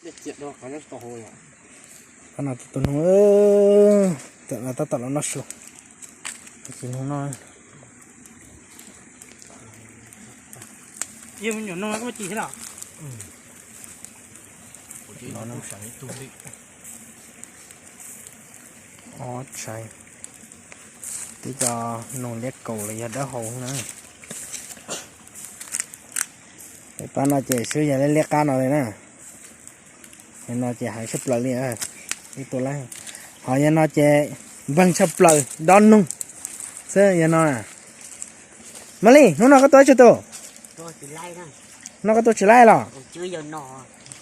Qhov no tus noog, tab tom los noj su. Tus noog no, twb cov noog liab kaus los yog dawb hau na. Pab no ces swb yog liab liab qab no li na. Yog no ces heev tshaj plaws li, ib tug lab. Ho yog no ces npeeg tshaj plaws dob noog xwb yog no. Mab Li, hnub no koj tua tsawg tus? Hnub no koj tua tsis laib los?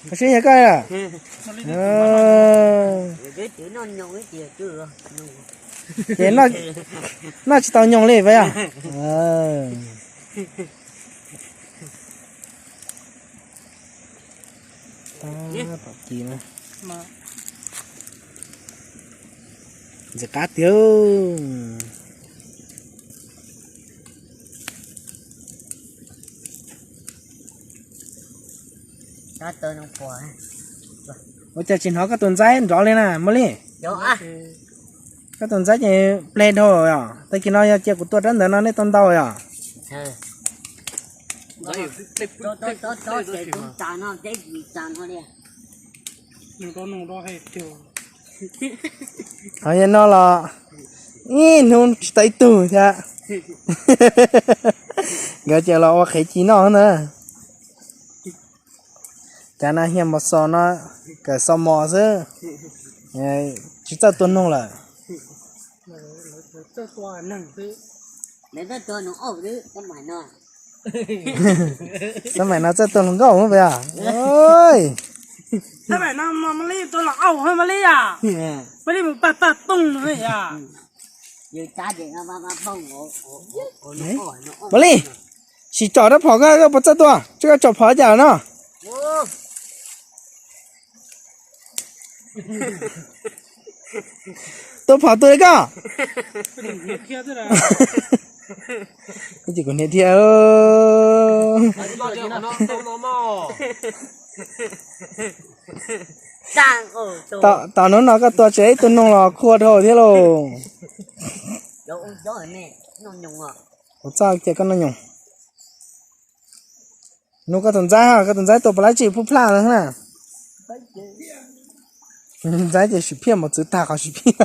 Koj swb yog koj. Ces noj tsis tau nyoos li puas yog? Tom ci ntxim qab tiag. Ua cas tsis hnov koj tus ntxaib nrov li na Mab Li? Koj tus ntxaib ces ple dhau yom. Tag kis no yog cia kuv tua rab ntawd no nej tau ntau yom. Ho yog no los ib hnub tsis tau ib tug thiab. Nkawd ces los ua qhev ci noj na. Cov no hias mos xos no, kawm xos mos xwb, tsis txawj tua noog lawm. Xab maim no txawj tua hluas nkauj puas yog? Mab Li tua los auj, Mab Li yom. Mab Li mus pag pag tooj no yom. Mab Li, sim tsom rab phom koj, koj puas txawj tua? Tso koj tsom phom cas no. Tua phom tua li koj. Ces kuv hnia dhia. Tom hnub no koj tua tsis ib tug noog los khuv dhau thiab lauj. Kuv txoj cia koj noj nyoos. Nug koj tus ntxaib, koj tus ntxaib tua puas laib tsi, phuj plaj na. Ntxaib ces sim phiaj mus txwv tag qhov sim phiaj.